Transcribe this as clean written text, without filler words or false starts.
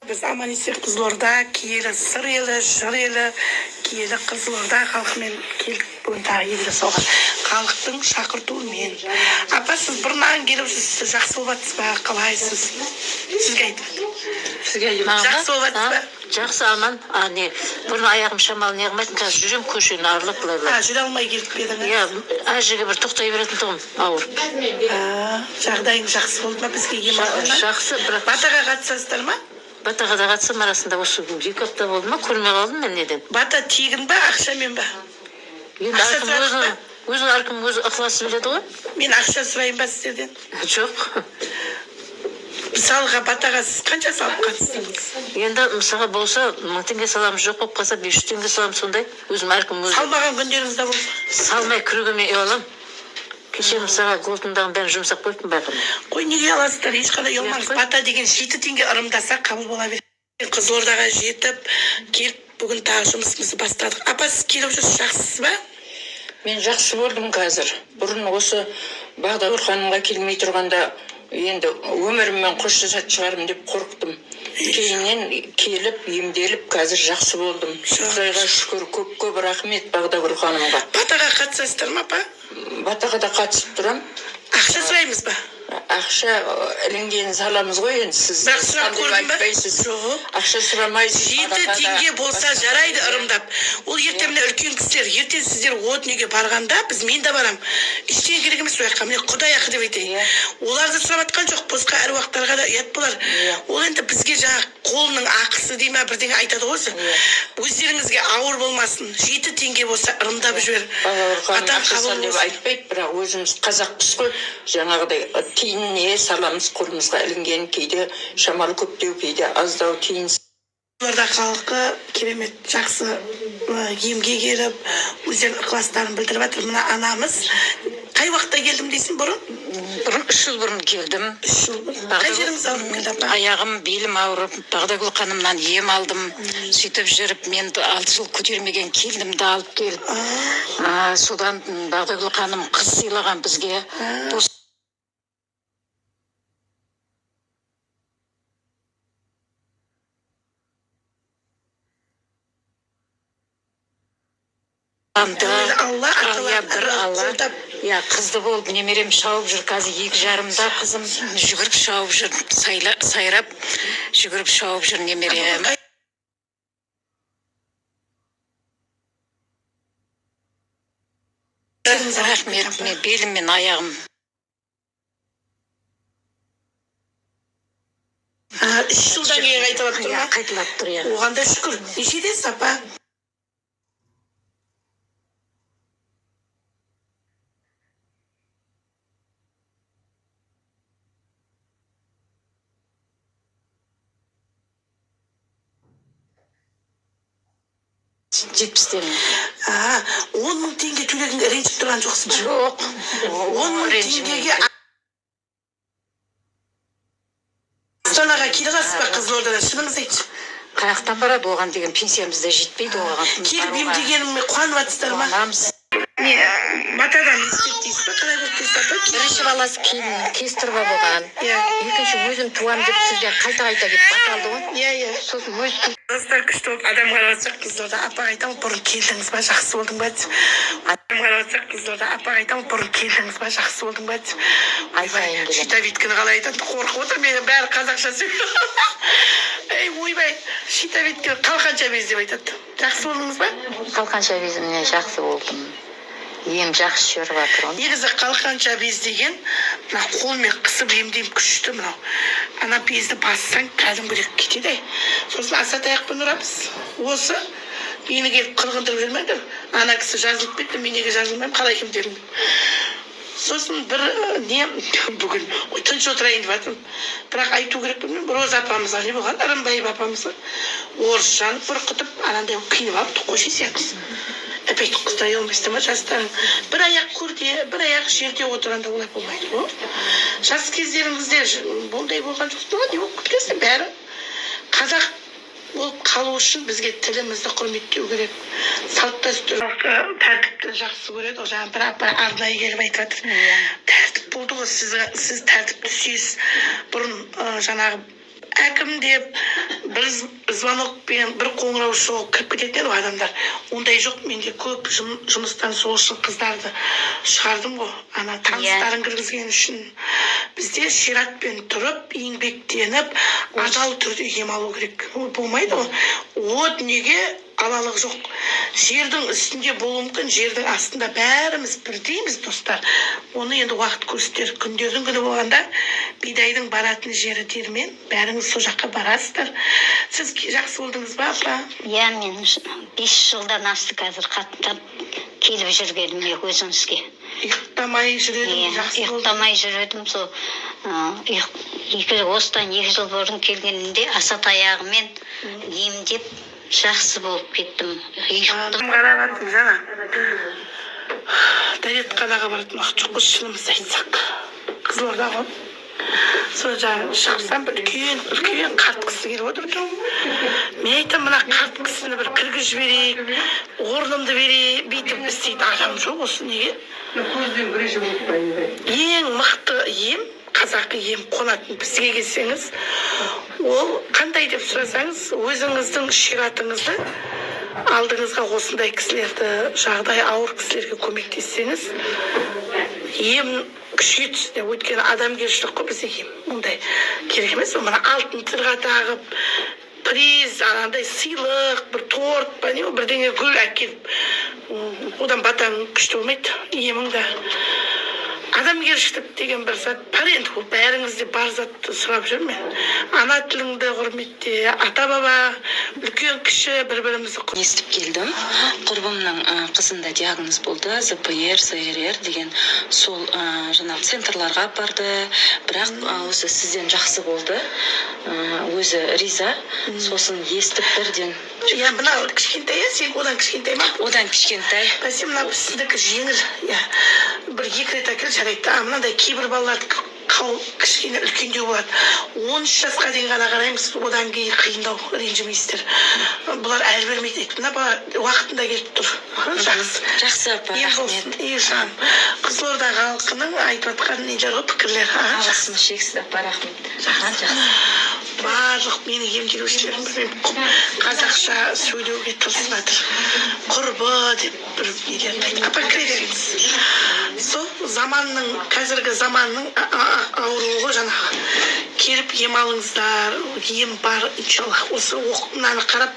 Біз аман есен Қызылорда, киелі Сыр елі, Жыр елі, киелі Қызылорда халқымен келдік бүгін тағы ем жасауға. Халықтың шақыртуымен. Апа, сіз бұрыннан келіп жүрсіз, жақсы болып жатсыз ба, қалайсыз? Сізге айтып. Сізге Жақсы болып жатсыз ба? Жақсы, аман. А не, бұрын аяғым шамалы не қылмайтын, қазір жүремін көшені аралап былай былай. А, жүре алмай келіп пе едіңіз? Иә, әр жерге бір тоқтай беретін тұғым ауырып. А, жағдайың жақсы болды ма бізге ем алғаннан? Жақсы, бірақ Батаға қатысасыздар ма? Батаға да қатысам арасында, осы 2 апта болды ма, көрмей қалдым мен неден. Бата тегін ба, ақшамен ба? Енді Ақша әркім сұрадық өзінің па? Өзінің әркім өзі ықыласы біледі ғой. Мен ақша сұрайын ба сіздерден? Жоқ. Мысалға, батаға сіз қанша салып қатыстыңыз? Енді мысалға болса 1000 теңге саламыз, жоқ болып қалса 500 теңге саламыз, сондай. Өзім әркім өзі. Салмаған күндеріңіз де болды ма? Салмай кіруге мен ұяламын. Кеше мысалға голтымдағының бәрін жұмсап қойыппын байқамай. Қой, неге аласыздар? Ешқандай ұялмаңыз. Қой. Бата деген 7 теңге ырымдаса қабыл бола береді. Қызылордаға жетіп, келіп бүгін тағы жұмысымызды бастадық. Апа, сіз келіп жүрсіз, жақсысыз ба? Мен жақсы болдым қазір. Бұрын осы Бағдагүл ханымға келмей тұрғанда енді өміріммен қоштасатын шығармын деп қорықтым. Кейіннен келіп, емделіп, қазір жақсы болдым. Құдайға шүкір, көп-көп рахмет Бағдагүл ханымға. Батаға қатысасыздар ма, апа? Батаға да қатысып тұрам. Ақша сұраймыз ба? Ақша ілінгенін саламыз ғой енді сіз. Бірақ сұрап қандай көрдің бе? айтпайсыз. Жоқ. Ақша сұрамайсыз. 7 Батаға да теңге болса басқа- жарайды ырымдап. Ол ертең міне үлкен кісілер, ертең сіздер о дүниеге барғанда, біз мен де барам. Ештеңе керек емес ол жаққа. Міне құдай ақы деп айтайын. Иә. Оларды сұрап жатқан жоқ, босқа әруақтарға да ұят болар. Иә. Ол енді бізге жаңағы қолының ақысы дей ма, бірдеңе айтады ғой өзі. Иә. Өздеріңізге ауыр болмасын. 7 теңге болса ырымдап жібер. Бағдагүл ханым Атам ақша қабыл сал деп болсын. айтпайды, бірақ өзіміз қазақпыз ғой, жаңағыдай тиын не саламыз қолымызға ілінген, кейде шамалы көптеу, кейде аздау тиын. Қызылорда халқы керемет жақсы емге келіп, өздерінің ықыластарын білдіріп жатыр. Мына анамыз қай уақытта келдім дейсің бұрын? Бұрын 3 жыл бұрын келдім. 3 жыл бұрын. Қай жеріңіз ауырып келді, апа? Аяғым, белім ауырып, Бағдагүл ханымнан ем алдым. Сөйтіп жүріп, мен 6 жыл көтермеген келінімді алып келіп. Содан Бағдагүл ханым қыз сыйлаған бізге. Алла Иә, бір Алла. қолдап. Иә, қызды болып немерем шауып жүр қазір 2,5-да қызым жүгіріп шауып жүр, сайрап жүгіріп шауып жүр немерем. Рахмет, мен белім мен аяғым. 3 жылдан кейін қайталап тұр ма? Иә, қайталап тұр, иә. Оған да шүкір. Нешедесіз, апа? 70-темін. А, 10 мың теңге төлегенге ренжіп тұрған жоқсың ба? Жоқ. 10 мың теңгеге Астанаға келе аласыз ба Қызылордадан? Шыныңызды айтшы. Қаяқтан барады оған деген, пенсиямыз да жетпейді оған. Келіп емдегеніме қуанып жатсыздар ма? Қуанамыз. Не, матадан не істеп дейсіз ба? Қалай болып дейсіз, апа? Бірінші баласы келін кесторба болған. Иә. Екінші өзім туамын деп сіздер қайта-қайта келіп бата алды ғой. Иә, иә. Сосын өз Достар, күшті болып адам қарап жатсақ Қызылорда. Апаға айтамын, бұрын келдіңіз ба, жақсы болдың ба деп. Адам қарап жатсақ Қызылорда. Апаға айтамын, бұрын келдіңіз ба, жақсы болдың ба деп. Ай сайын келемін. Щитовидканы қалай айтады, қорқып отыр, мені бәрі қазақша сөйлейді. Ей, ойбай, щитовидканы қалқанша без деп айтады. Жақсы болдыңыз ба? Қалқанша безімнен жақсы болдым. Ем жақсы жүріп жатыр ғой. Негізі қалқанша без деген мына қолмен қысып емдеймін күшті мынау. Ана безді бассаң кәдімгідей кетеді. Сосын аса таяқпен ұрамыз. Осы мені келіп қырғындырып жүрмеңдер. Ана кісі жазылып кетті, мен неге жазылмаймын, қалай емделдім? Сосын бір не бүгін ой, тыныш отырайын деп жатырмын. Бірақ айту керек білмеймін. Роза апамызға не болған? Ырымбаева апамызға орысшаны бұрқытып, анандай қиып алыпты қойшы сияқты. Опять құдай алмайсыздар ма жастарың? Бір аяқ көрде, бір аяқ жерде отырғанда олай болмайды ғой. Жас кездеріңізде бұндай болған жоқ па? Не болып кеткенсің бәрі? Қазақ болып қалу үшін бізге тілімізді құрметтеу керек. Салт дәстүр тәртіпті жақсы көреді ғой. Жаңа бір апа арнайы келіп айтып жатыр. Тәртіп болды ғой, сіз тәртіпті сүйесіз. Бұрын жаңағы әкім деп, Бір звонокпен, бір қоңырау соғып кіріп кететін еді ғой адамдар. Ондай жоқ менде. Көп жұмыстан сол үшін қыздарды шығардым ғой, ана таныстарын кіргізген үшін. Бізде ширатпен тұрып, еңбектеніп, адал түрде ем алу керек. Ол болмайды ғой. О дүниеге алалық жоқ. Жердің үстінде болуы мүмкін, жердің астында бәріміз бірдейміз, достар. Оны енді уақыт көрсетер. Күндердің күні болғанда бидайдың баратын жері диірмен, бәріңіз сол жаққа барасыздар. Сіз жақсы болдыңыз ба, апа? Иә, мен 5 жылдан асты қазір қаттап келіп жүргеніме өзіңізге. Ұйықтамай жүр едім, Иә, жақсы болды. Ұйықтамай жүр едім. Сол осыдан 2 жыл бұрын келгенімде аса таяғымен емдеп, жақсы болып кеттім. Ұйықтым. Қарап жатырмын, жаңа дәретханаға баратын уақыт жоқ қой, шынымызды айтсақ. Қызылорда ғой. Сол жаңа шықсам, бір үлкен үлкен қарт кісі келіп отыр екен. Мен айтамын, мына қарт кісіні бір кіргізіп жіберейік, орнымды берейік, бүйтіп істейтін адам жоқ. Осы неге? Ең мықты ем, қазақы ем қонатын бізге келсеңіз, ол қандай деп сұрасаңыз, өзіңіздің ширатыңызды алдыңызға осындай кісілерді, жағдайы ауыр кісілерге көмектессеңіз, ем күшейе түседі. Өйткені адамгершілік қой бізде ем. Ондай керек емес ол, мына алтын сырға тағып, приз, анандай сыйлық, бір торт па, не, бірдеңе, гүл әкеліп, одан батаң күшті болмайды емің де. Адамгершілік деген бір зат бар енді, ол бәріңізде бар затты сұрап жүрмін мен. Ана тіліңді құрметте, ата баба, үлкен кіші бір бірімізді Естіп келдім. Құрбымның қызында диагноз болды, ЗПР, ЗРР деген. Сол жаңағы центрларға апарды, бірақ осы сізден жақсы болды. Өзі риза. Сосын естіп бірден. Иә, мынау кішкентай, иә, сен одан кішкентай ма? Одан кішкентай. Бәсе, мына сіздікі жеңіл, иә, бір екі рет әкел, жарайды. А мынандай кейбір балалардікі кішкене үлкендеу болады. 13 жасқа дейін ғана қараймыз, одан кейін қиындау, ренжімейсіздер. Бұлар әлі бермейді дейді. Мына бала уақытында келіп тұр. Аха, жақсы. Жақсы, апа. Ем Рахмет. болсын. И жан, Қызылорда халқының айтып жатқан нелері ғой, пікірлері. Аха, жақсы. Алғысым шексіз, апа, рахмет. Аха, жақсы. Барлық менің емделушілерім, білмеймін, қазақша сөйлеуге тырысып жатыр. Құрбы деп бір нелерін айтып. Апа, кіре беріңіз. Сол заманның, қазіргі заманның ауруы ғой жаңағы. Келіп ем алыңыздар, ем бар, иншаллах. Осы мынаны қарап.